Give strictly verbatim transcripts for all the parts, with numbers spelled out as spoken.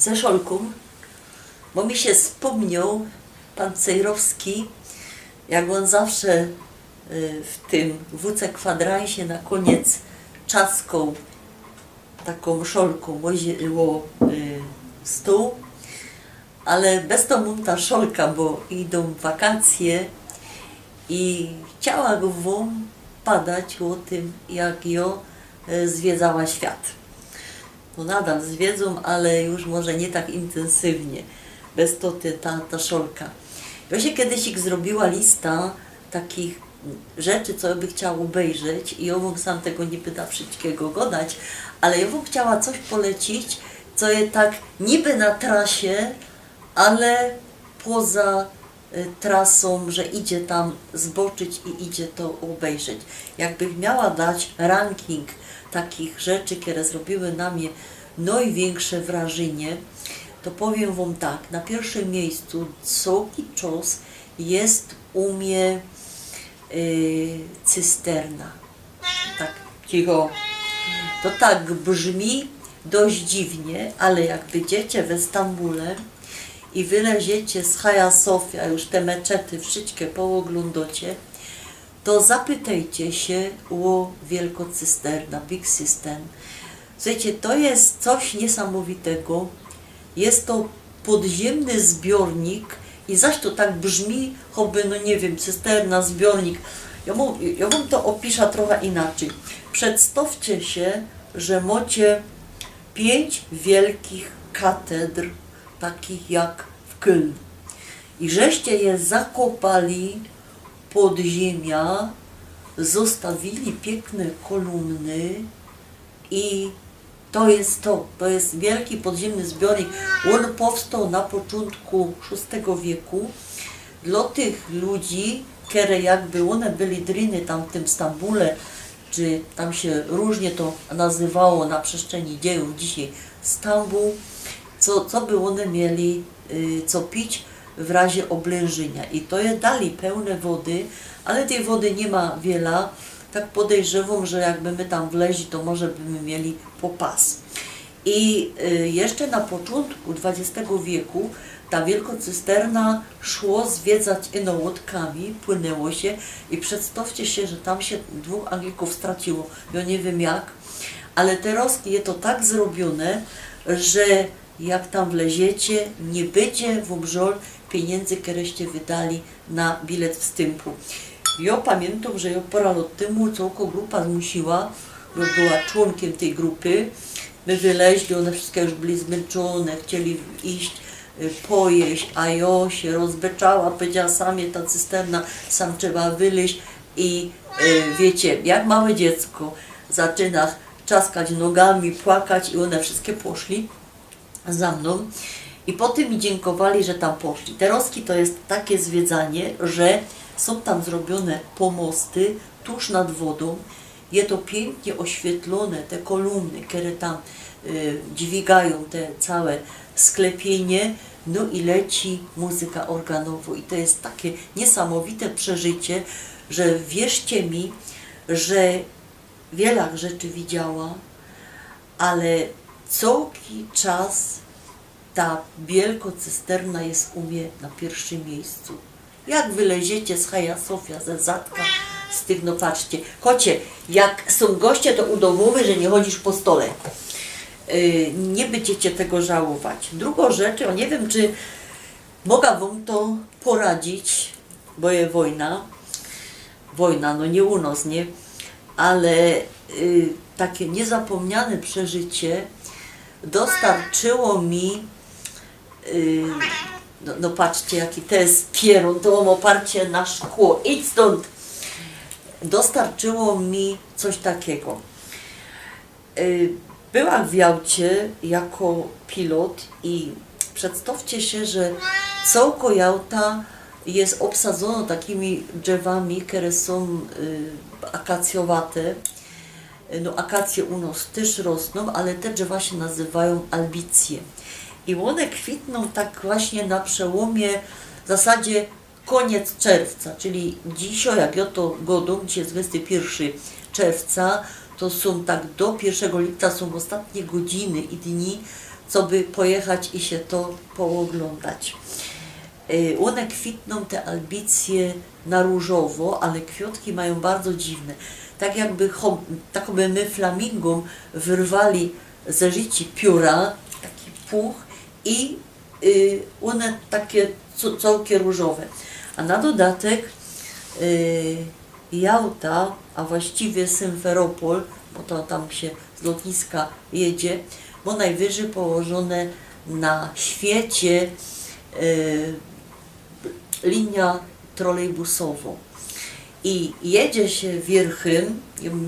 Ze szolkōm, bo mi sie spōmnioł pōn Cejrowski, jak ôn zawsze, y, w tym wuce kwadransie na kōniec czaskōł takōm szolkōm ô zie-, ô, y, stōł. Ale bez to mōm ta szolka, bo idōm wakacje i chciałabych wōm padać ô tym, jak jo, y, zwiedzała świat. No nadal zwiedzōm, ale już może niy tak intensywnie. Bez to ty, ta, ta szolka. Jo sie kejsik zrobiła lista takich rzeczy, co by chciała ôbejrzeć i jo wōm sam tego niy byda wszyjskigo godać, ale jo wōm chciała coś polecić, co je tak niby na trasie, ale poza, y, trasōm, że idzie tam zboczyć i idzie to ôbejrzeć. Jakbych miała dać ranking takich rzeczy, kere zrobiły na mie nojwiynksze wrażynie, to powiym wōm tak, na piyrszym miyjscu cołki czas je u mie, y, cysterna. Tak, cicho. To tak brzmi dość dziwnie, ale jak bydziecie we Stambule i wyleziecie z Hagia Sofia, już te meczety wszyjske pooglōndocie, to zapytejcie sie ô wielko cysterna, Big Cistern. Słuchejcie, to je coś niysamowitego. Je to podziymny zbiornik i zaś to tak brzmi, choby, no niy wiym, cysterna, zbiornik. Jo wōm, jo wōm to ôpisza trocha inaczyj. Przedstŏwcie sie, że mocie piyńć wielkich katedr, takich jak w Köln. I żeście je zakopali pod ziymia, zostawili piykne kolumny i to je to. To je wielki podziymny zbiornik. Ôn powstoł na poczōntku szōstego wieku dlŏ tych ludzi, kere jakby ône byli dryny tam w tym Stambule, czy tam sie rōżnie to nazywało na przestrzeni dziejōw dzisiej Stambuł, co, co by ône mieli, y, co pić w razie ôblynżynia. I to je dalij pełne wody, ale tyj wody niy ma wiela. Tak podejrzewōm, że jakby my tam wleźli, to może by my mieli po pas. I, y, jeszcze na poczōntku dwudziestego wieku ta wielko cysterna szło zwiedzać ino łōdkami, płynęło sie i przedstŏwcie sie, że tam sie dwōch Anglikōw straciło. Jo niy wiym jak, ale terŏz je to tak zrobiōne, że jak tam wleziecie, niy bydzie wōm żŏl piyniyndy, kereście wydali na bilet wstympu. Jo pamiyntōm, że jo pora lŏt tymu cołko grupa zmusiła, bo była człōnkiym tyj grupy. My wyleźli, ône wszyjske już byli zmynczōne, chcieli iś, y, pojeść, a jo sie rozbeczała, powiedziała: „Sam je ta cysterna, sam trzeba wyleź”. I, y, wiycie, jak małe dziecko, zaczyna trzaskać nogami, płakać i ône wszyjske poszli za mnōm. I potym mi dziynkuwali, że tam poszli. Terŏzki to je take zwiedzanie, że sōm tam zrobiōne pomosty tuż nad wodōm. Je to piyknie ôświytlōne, te kolumny, kere tam, y, dźwigajōm te cołke sklepiynie. No i leci muzyka ôrganowŏ. I to je take niysamowite przeżycie, że wierzcie mi, że wiela rzeczy widziała, ale cołki czas ta wielko cysterna je u mie na piyrszym miyjscu. Jak wyleziecie z Hagia Sofia, ze Zatka, z tych, no patrzcie. Chocie, jak sōm goście, to udowōmy, że niy chodzisz po stole. Y, niy bydziecie tego żałować. Drugŏ rzecz, jo niy wiym, czy moga wōm to poradzić, bo je wojna. Wojna, no niy u nŏs, niy? Ale, y, take niyzapōmniane przeżycie dostarczyło mi, y, no, no patrzcie, jaki to je pierōn, to mōm ôparcie na szkło. Idź stōnd! Dostarczyło mi coś takigo. Y, była w Jałcie jako pilot i przedstŏwcie sie, że cołko Jałta je ôbsadzōnŏ takimi drzewami, kere sōm, y, akacjowate. No, akacje u nŏs tyż rosnōm, ale te drzewa sie nazywajōm albicje. I ône kwitnōm tak właśnie na przełōmie, w zasadzie kōniec czerwca, czyli dzisiej, jak jo to godōm, dzisiej je dwudziesty piyrszy czerwca, to sōm tak do piyrszego lipca sōm ôstatnie godziny i dni, coby pojechać i sie to pooglōndać. Y, ône kwitnōm, te albicje, na rōżowo, ale kwiŏtki majōm bardzo dziwne. Tak jakby chom-, tak by my flamingōm wyrwali ze rzici piōra, taki puch i, y, ône takie co-, cołkij rōżowe. A na dodatek, y, Jałta, a właściwie Symferopol, bo to tam sie z lotniska jedzie, bo nojwyżyj położōne na świecie, y, linia trolejbusowŏ. I jedzie sie wierchym,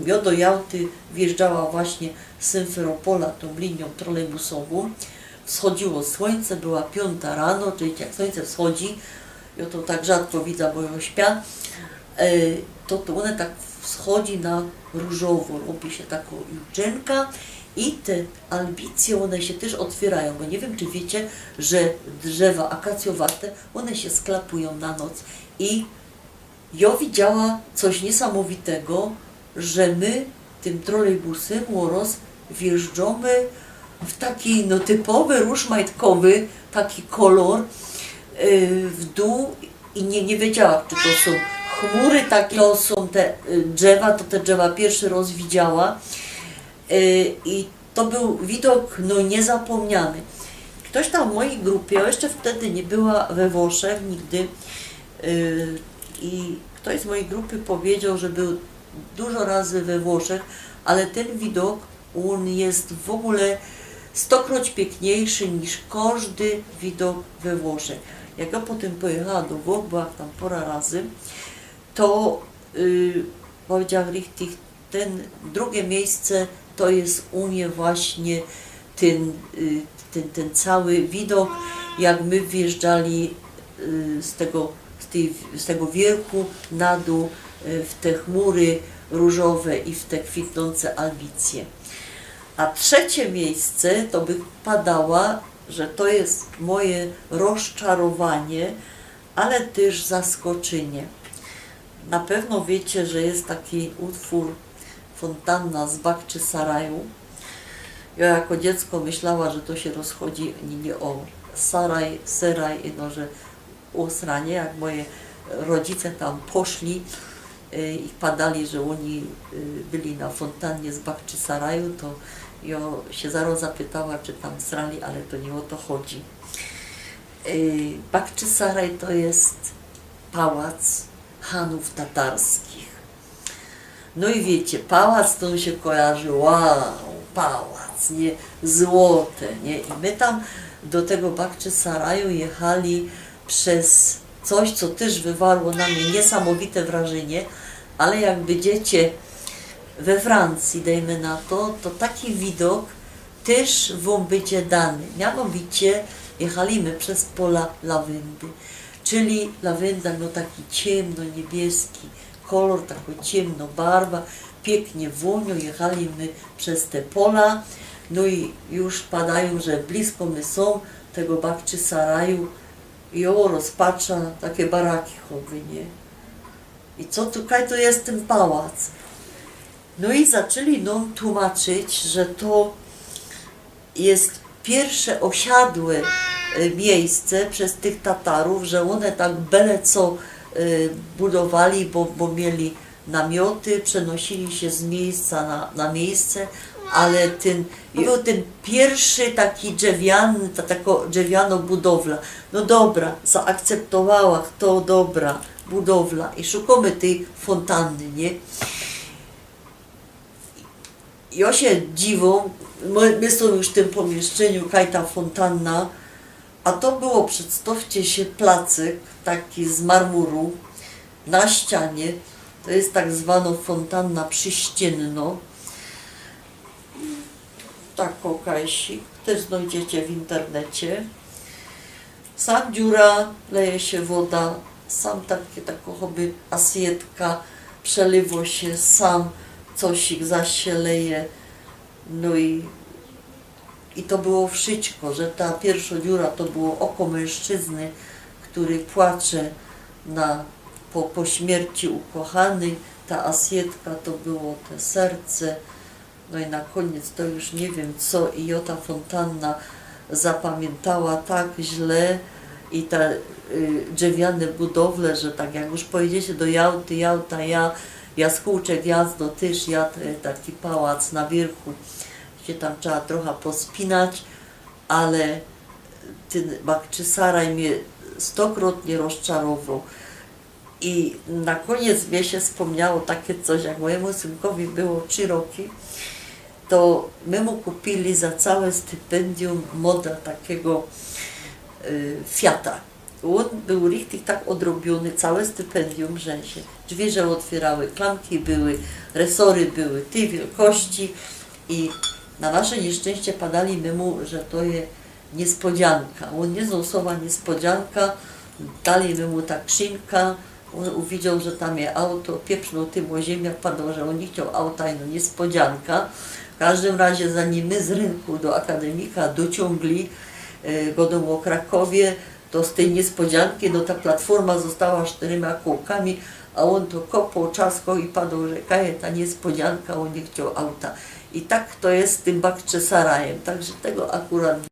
jŏ do Jałty wjeżdżała właśnie z Symferopola tōm liniōm trolejbusowōm. Wschodziło słōńce, była piōnta rano, czyli jak słōńce wschodzi, jŏ to tak rzadko widza, bo jŏ śpiã, e, to, to ône tak wschodzi na rōżowo, robi sie takŏ juczynka i te albicje, ône sie tyż ôtwiyrajōm, bo niy wiym, czy wiycie, że drzewa akacjowate, ône sie sklapujōm na noc i jŏ widziała coś niysamowitego, że my tym trolejbusym ôroz wjeżdżōmy w taki, no, typowy, ruszmajtkowy taki kolor, y, w dōł i niy, niy wiedziała, czy to sōm chmury takie, to sōm te, y, drzewa, to te drzewa piyrszy roz widziała. Y, i to bōł widok, no, niyzapōmniany. Ftoś tam w mojij grupie, jŏ jeszcze wtedy niy była we Włoszech nigdy, y, i ftoś z mojij grupy powiedzioł, że bōł dużo razy we Włoszech, ale tyn widok, ôn je w ôgōle stokroć piykniejszy niż kożdy widok we Włoszech. Jak jŏ potym pojechała do Włoch, była tam pŏra razy, to, y, powiedziała richtig, tyn, drugie miyjsce to je u mie właśnie tyn, y, tyn, tyn cały widok, jak my wjeżdżali, y, z tego, z tyj, z tego wierchu na dōł, y, w te chmury rōżowe i w te kwitnōnce albicje. A trzecie miyjsce to bych padała, że to je moje rozczarowanie, ale tyż zaskoczynie. Na pewno wiycie, że je taki utwōr Fōntanna z Bakczysaraju. Jŏ jako dziecko myślała, że to sie rozchodzi niy, niy ô saraj, seraj, no, że ô sranie, jak moje rodzice tam poszli, y, i padali, że ôni, y, byli na fōntannie z Bakczysaraju, to jŏ sie zarŏz zapytała, czy tam srali, ale to niy ô to chodzi. Y, Bakczysaraj to je pałac hanōw tatarskich. No i wiycie, pałac to sie kojarzi, wow, pałac, niy? Złote, niy? I my tam do tego Bakczysaraju jechali przez coś, co tyż wywarło na mie niysamowite wrażynie, ale jak bydziecie we Francyji, dejmy na to, to taki widok tyż wōm bydzie dany. Mianowicie jechali my przez pola lawyndy, czyli lawynda, no, taki ciymno-niebieski kolor, takŏ ciymno barwa, piyknie wōnio, jechali my przez te pola, no i już padajōm, że blisko my sōm tego Bakczysaraju i jŏ rozpatrza, takie baraki chowy, niy? I co tukej to je tyn pałac? No i zaczli nōm tłumaczyć, że to je piyrsze ôsiadłe, e, miyjsce przez tych Tatarōw, że ône tak byle co, e, budowali, bo, bo mieli namioty, przenosili sie z miyjsca na, na miyjsce, ale tyn, bōł tyn piyrszy taki drzewiany, ta, takŏ drzewianŏ budowla. No dobra, zaakceptowała, to dobra budowla i szukōmy tyj fōntanny, niy? Jŏ sie dziwōm, my, my sōm już w tym pōmiyszczyniu, kaj ta fōntanna, a to było, przedstŏwcie sie, placyk taki z marmuru na ścianie, to je tak zwanŏ fōntanna prziściynnŏ. Tak, ôkej, tyż znojdziecie w internecie. Sam dziura, leje sie woda, sam taki, takŏ choby asietka, przelywo sie, sam cosik zaś sie leje. No i, i to było wszysko, że ta piyrszŏ dziura to było oko mężczyzny, kery płacze na, po, po śmierci ukochanyj, ta asietka to było te serce, no i na kōniec to już niy wiym co, i jŏ ta fōntanna zapamiyntała tak źle i te y, drzewiane budowle, że tak jak już pojedziecie do Jałty, Jałta, ja, Jaskółczek, Jazdo, tyż ja, to jest taki pałac na wierchu, sie tam trzeba trochę pospinać, ale tyn Bakczysaraj mie stokrotnie rozczarowoł. I na koniec mi sie spōmniało takie coś, jak moymu synkowi było trzi roki, to my mu kupiyli za cołke stypendium model takigo y, Fiata. Ôn bōł richtig tak odrobiōny, cołke stypendium, że sie dźwiyrze ôtwiyrały, klamki były, resory były tyj wielkości i na nasze nieszczyńście padali my mu, że to je niyspodzianka. Ôn niy znōł słowa niyspodzianka, dali my mu ta krzinka, ôn uwidzioł, że tam je auto, pieprznōł tym ô ziymia, padoł, że ôn niy chcioł auta, i no niyspodzianka. W kożdym razie zanim my z rynku do akademika dociōngli, y, godoł ô Krakowie, to z tyj niyspodzianki, no ta platforma ôstała sztyryma kōłkami, a ôn to kopoł, trzaskoł i padoł, że kaj je ta niyspodzianka, ôn niy chcioł auta. I tak to je z tym Bakczysarajym, tak że tego akurat